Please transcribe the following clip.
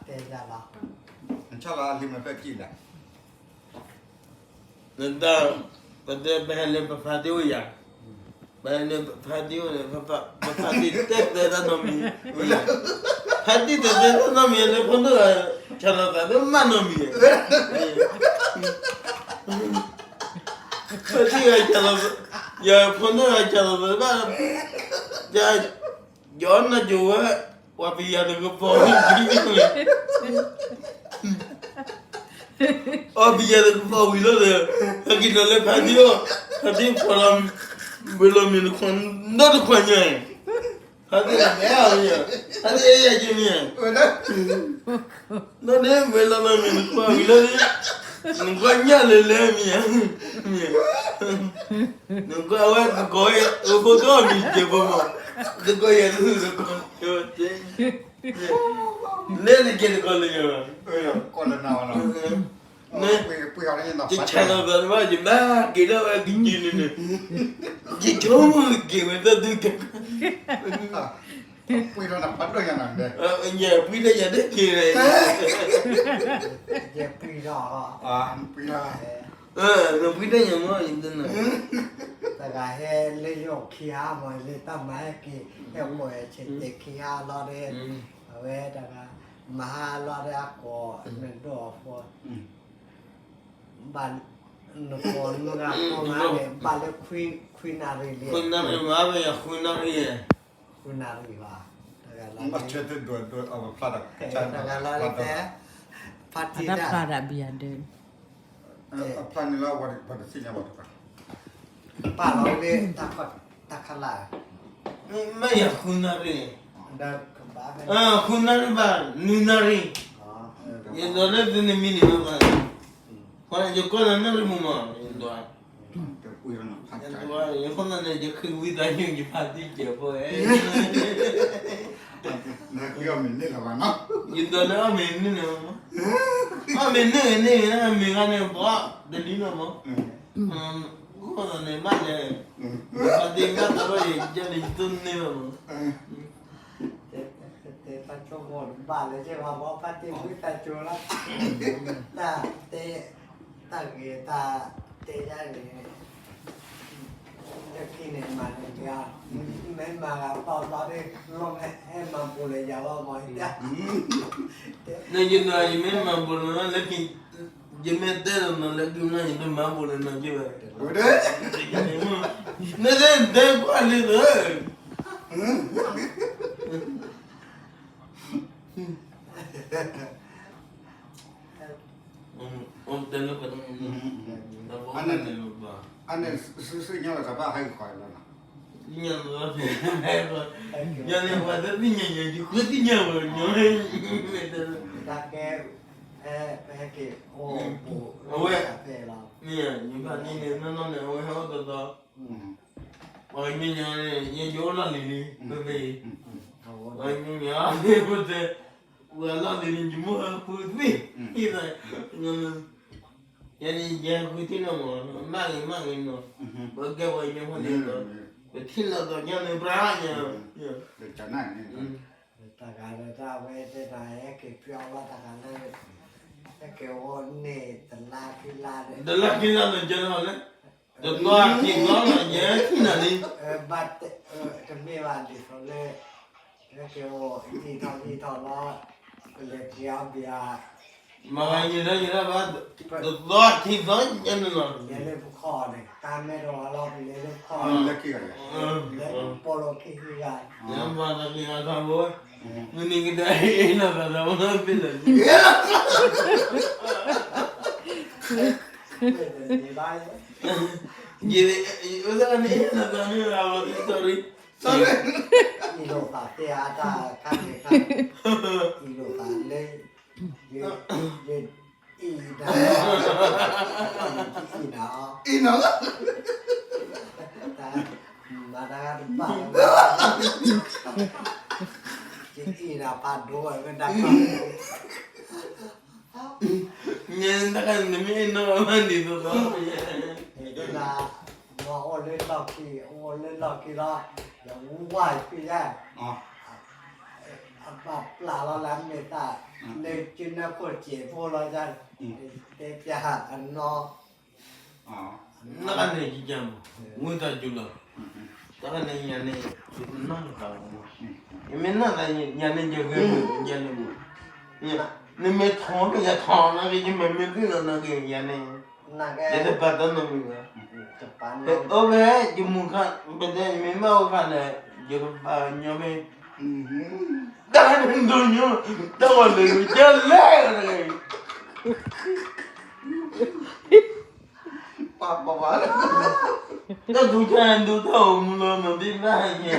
တဲယၤလီၤ, နဆၢလီၤအလံာ်မဲာ်ဖျၢၣ်ကံၣ်လဲၣ်, နတၢ်, ပတဲပဟဲလၢပဖါတံၢ်အိၣ်ယၤ, ပဟဲလၢပဖါတံၢ်အိၣ်န့ၣ် ပဖါတံၢ်တဲတဲတၢ်နီတမံၤ, ဖါတံၢ်တဲတဲတၢ်နီတမံၤ လၢဖိဒိၣ်ဂၤ ဆၢလီၤသးတမၣ်နီတမံၤ, ဖါတံၢ်ဂၤဆၢလီၤ, ယဖိဒိၣ်ဂၤဆၢလီၤသးတဘၣ်, ယ ယအီၣ်နၢ်ကၠိဝဲ, ပှၤပယီၤတကပီၤဝံၤလီၤ, အီၣ်ပယီၤတကပီၤဝံၤလီၤဒီး, ဟဲက့ၤဒီးလၢဖါတံၢ်အီၣ်, ဖါတံၢ်ဖီလီၤ, ဝံၤလီၤမ့ၤတခွါ, နီၢ်တခွါညါ, ဖါတံၢ်အဲၣ်ယၤ, ဖါတံၢ်အဲၣ်ယၤက့ၤမ့ၢ်ဧါ, နီၢ်န့ၣ်ဝံၤလီၤမ့ၤတခွါဝံၤလီၤ, နကွၢ်ညၣ်လဲၤလဲၤမ့ၢ်ဧါ, မ့ၢ် နကွၢ်ဝဲတကီၢ်အံၤ အိၣ်ဖိကီၢ်မံၤကဲဖိမး, တကီၢ်ယဲၢ်တဟုၣ်တကီၢ်, လဲၤတကဲတကီၢ်လၢယၤဘၣ်, ယဆၢလီၤသးတဘၣ် ယဘၣ်က့ၤထီၣ်ဝဲကက့ၤန့ၣ်န့ၣ်, ယဆိကမိၣ်ကက့ၤဝဲတၢ်ဒုးကဲ, ပှ့ၤထီၣ်ယၤတက့ၤလဲၣ်, ယပှ့ၤထီၣ်, နပှ့ၤထီၣ်ယၤမ့ၢ်, တဂၤဟဲလၢယအိၣ်ခံဟါမး လၢတၢ်မၤဟဲက့ၤ, ဟဲအိၣ်ဝဲဆဲးတဲာ်ခံဟါလီၤဒီး, အဝဲတဂၤ, မဟါလီၤဒီးအကိး, နဒိၣ်အီၤဖိ, ဘၣ်, နကိးနဂၤကိးမးန့ၣ် ဘၣ်လၢခွံနၣ်ရံၣ်လံ, ခွံနၣ်ရံၣ်မးဘၣ်ယၤ ခွံနၣ်ရံၣ်, ခွံနၣ်ရံၣ်ဘၣ်, တဂၤလီၤ, တဂၤလီၤတဲ, ဖါတံၢ်တၢ်, ဖါတံၢ်တၢ်, ပာ်လီၤဝဲတသ့ၣ်ညါဘၣ်တခါ, ပာ်လီၤဝဲတၢ်ခီၣ်, တၢ်ခီၣ်လၢ်, မ့ၢ်ယၤဃုနၣ်ရံၣ်, ဃုနၣ်ရံၣ်ဘၣ်, နွံနၣ်ရံၣ်, ယဒိးလၢသုနမံၤန့ၣ်မ့ၢ်ဘၣ်, ယကိးနၤနၣ်ရံၣ်မုၣ်မး, ယဒိး, ယဃိသတးန့ၣ် ယဃ့ဝံသးစူၤယဖါတံၢ်စဲးဖိ, ယဒိးလၢအီၣ်မ့ၤန့ၢ်လၢၤဘၣ်နီၤ, ယဒိးလၢအီၣ်မ့ၤန့ၢ်လၢၤမး, အီၣ်မ့ၤန့ၢ်န့ၢ်န့ၣ် မ့ၢ်ဂၤန့ၣ် ဘီတလံလီၤမး, ဃိသတးန့ၣ် ဘၣ်လဲၣ်, ဖါတံၢ်ဘၣ်တဘၣ်ယကန့ၣ် ယတိၢ်န့ၢ်လီၤမး, တဲတၢ်ဆိကမိၣ်ဘၣ်လၢ ကဲဘၣ်ဘီ ဖါတံၢ်ဝံသးစူၤလီၤ, တၢ်တဲ, တၢ်ဂ့ၤတၢ်တဲယါန့ၣ် လၢခံန့ၣ်မၤန့ၣ် မ့ၢ်မၤဂၤပာ်ဘျီဒ် လီၤမ့ၢ်ဟဲမၤဘူးလၢယၤဘၣ်မ့ၢ်, နယနၤ ယမ့ၢ်မၤဘူးလၢနၤလၢခံ, ယမ့ၢ်တဲလီၤနၤလၢခံန့ၣ် ယတမၤဘူးလၢနၤက့ၤဘၣ်, နတဲတဲကွၢ်လံလၢ တဲလၢ, အန့ၣ်, အန့ၣ် စုစုညါလီၤ တဘၣ်ဟဲက့ၤဃီလီၤနီၤ, ညါန့ၣ် ပှၤတသ့ၣ်ညါယၤ ယဃုသ့ၣ်ညါဝဲညီ, တၢ်ကဲ, ပဟဲက့ၤအိၣ်ပူၤ, အဝဲ, မ့ၢ်ယဘၣ်န့ၣ်န့ၣ် နီၢ်နီၢ်န့ၣ် အဝဲဟဲအိၣ်တတီၤ, ပှၤကညီန့ၣ် ယဲယအိၣ်လီၢ်လံၤလံ, ပမ့ၢ်, ပှၤကညီန့ၣ် ပတဲ, ပှၤလီၢ်လံၤလံ ယမိၢ်ဟဲဃုသ့ၣ်, ယဲန့ၣ် ယဲဃုသ့ၣ်နီၤမး, မၤဂ့ၤမၤဂ့ၤနီၤ, ပကဲပှၤကညီဖိန့ၣ်, ပထံၣ်လိာ်သးညီန့ၣ် ပြၢ်ညါ, တဂၤဒီးတၢ်ဝဲတဲတၢ် ဟဲက့ၤပျီဘၣ်တဂၤလၢ, ဟဲက့ၤအိၣ်န့ၣ် တလါခံလါန့ၣ်, တလါခံလါန့ၣ် ကဲလီၤလၢ, တသီခံသီလီၤ ယဲထံၣ်နၤလံ, ဘၣ်, တမ့ၢ်ဘၣ်ဒ်သိးလၢ, ဟဲက့ၤအိၣ်အံၤထီၣ်အံၤထီၣ်လီၤ, ပလဲၤက့ၤအီၤဘၣ် မၤဂၤညါတၢ်ညါတၢ်ဘၣ်, တသီခံသီညါန့ၣ်လီၤ, လဲၤလၢပခီၣ်န့ၣ် တၢ်မဲာ်တဝါလီၤ ပလဲၤလၢပခီၣ်, လၢပီၣ်လိာ်ခံဟံၣ်ဂၤ, လၢမၤသးက့ၤအသးဘိ, မုၢ်နံၤကတၢၢ်အ့ၣ်လိာ်သးသးဘိလီၤ, ယ, ယ, ယ, အ့ၣ်လိာ်သးန့ၣ် အ့ၣ်လိာ်သးန့ၣ် အဝဲသ့ၣ် sorry, sorry, အ့ၣ်လိာ်သးသ့အါတၢ်ခါန့ၣ်ခါ, အ့ၣ်လိာ်သးလၢ, ယ, ယ, အ့ၣ်ဒၣ်, အ့ၣ်ဒၣ်, အ့ၣ်နီၤ, တၢ်, မၤတၢ်တဘၣ်လၢၤဘၣ်, ယအ့ၣ်ဒၣ်ဖးဒိၣ်ဝဲဒၣ်, န့ၣ်တခါန့ၣ် မ့ၢ်နီၢ်မးန့ၣ်သိးသိး, ဒ်လၢ, မၤအိၣ်လၢလီၢ်ခံ, အိၣ်လၢလီၢ်ခံလီၤ, ယဝါယဖံးယါ, အ အပာ်ပျၢ်လီၤလၢအမဲာ်သၣ်, လၢကနၢခိၣ်စဲးဖိလီၤ, တဲပျၢ်အနီၢ်, နကန့ၣ်ယကမၤ, ဝံသးစူၤလီၤ, တၢ်န့ၣ်ယၤန့ၣ်, ယတနီၢ်တဃာ်လီၤ, ယမ့ၢ်နီၢ်သးယၤန့ၣ် ယဂဲၤလိာ်ယဲလၢမး, နမ့ၢ်ထီၣ်ကယၤထီၣ်နာ်က့ ယမ့ၢ်မ့ၢ်သ့ၣ်လီၤနာ်က့ယၤန့ၣ်, ယတပာ်တၢ်နီတမံၤဘၣ်, အိၣ်ဖဲယမူၤခါ, ပတဲယမ့ၢ်ဘၣ်အိၣ်ခါဒီး, ယကပာ်ညီဖဲ, တၢ်ဒိးညီ, တၢ်ဝဲလၢယကလဲၣ်, တၢ်ဒိးတၢ်ဒိးတၢ်အိၣ်မူလီၤမးဘၣ်ယဲ,